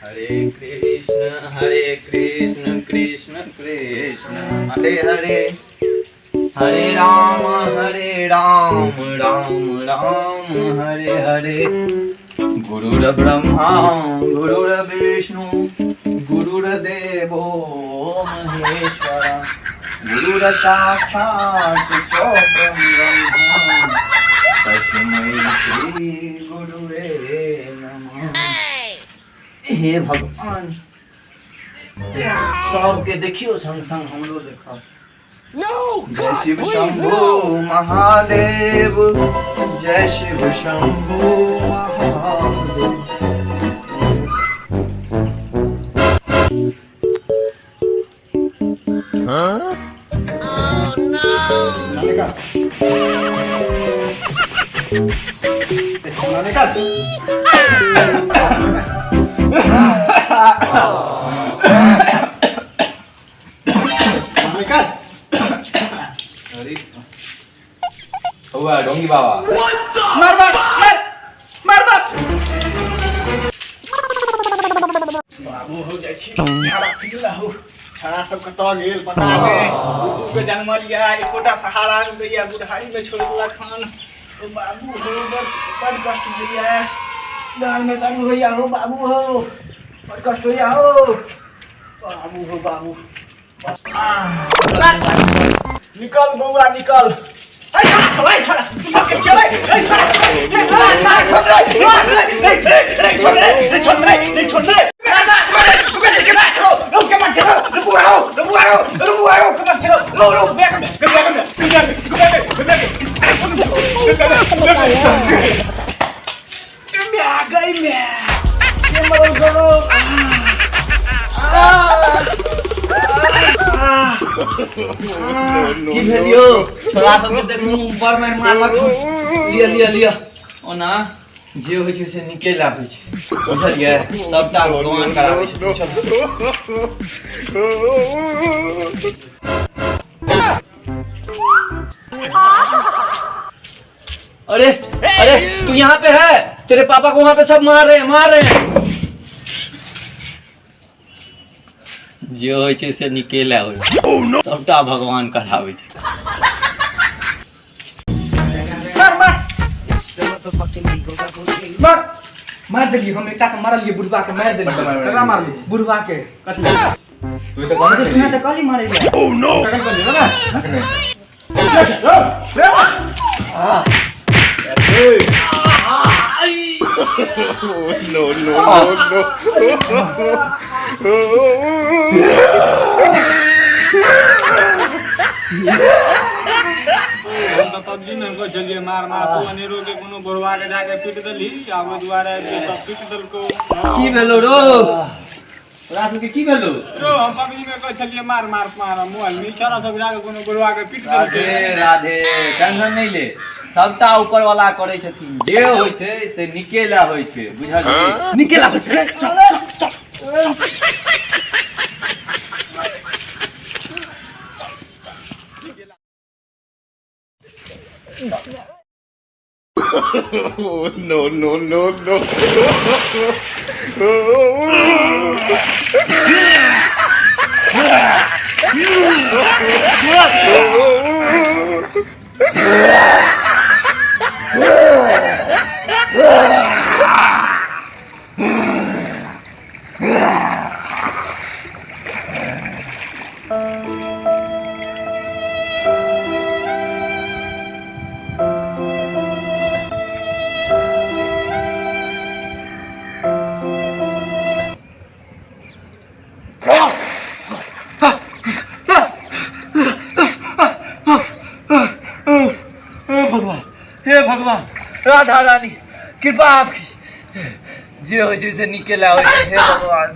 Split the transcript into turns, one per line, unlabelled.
हरे कृष्ण हरे कृष्ण कृष्ण कृष्ण हरे हरे हरे राम हरे राम राम राम हरे हरे गुरुर ब्रह्मा गुरुर विष्णु गुरुर देवो महेश्वर गुरुर साक्षात् परब्रह्म तस्मै श्री गुरुवे नमः। हे भगवान, सबके देखियो संग संग हमरो देखो। जय शिव शंभु महादेव, जय शिव शंभु महादेव।
हौआ ढोंगी बाबा।
मार मार मार मार मार।
बाबू हो जाइ छी, झाड़ा फिटला हो। छड़ा सब कतऽ गेल पता नहि। दू के जन्मल या एकोटा सहारा नहि दैया, बुढ़ारी में छोड़ देलक हन। ओ बाबू हो, बड़ बड़ कष्ट होइया, डाँड़ में दर्द होइया हो बाबू हो, बड़ कष्ट होइया हो बाबू हो बाबू। निकल बौआ निकल।
की भेल यौ? छोरा सबके देखलहुँ ऊपर में मारलक। लिअ लिअ लिअ। ओना जे होइ छै से निके लाबै छै, बुझलियै? सबटा भगवान कराबै छै। चलू। अरे अरे, तू यहाँ पे है? तेरे पापा को वहां पे सब मार रहे हैं, मार रहे हैं। जे होइ छै से निकेला होइ छै, सबटा भगवान कराबै छै।
मार मार मार मार देलियै हम। एकटा के मारलियै, बुढ़वा के मारि देलियै।
ककरा मारली?
बुढ़वा के।
कथी तू तऽ कहने
तू तऽ कहली मारै ले।
कखन कहली ना?
No, no, no, no.
हम तऽ पबजी मे कहै छलियै मार मार, तू अनेरो के कोनो बुढ़वा के जाके पीट देलही आ ओहि दुआरे आबि के सब पीट देलकौ।
की भेलो रो? तोरा सबके की भेलो
रो? हम पबजी मे कहै छलियै मार मार मार, मोबाइल में छोरा सब जाके कोनो बुढ़वा के पीट
राधे
देलकै।
राधे, टेंशन नहि ले, सबटा ऊपर वाला करै छथिन। जे होइ छै से निकेला होइ छै, बुझलियै?
निकेला होइ छै। चल चल।
No, no, no, no.
भगवान, हे भगवान, राधा रानी कृपा आपकी। जे होइ छै से निकेला होइ छै। हे भगवान।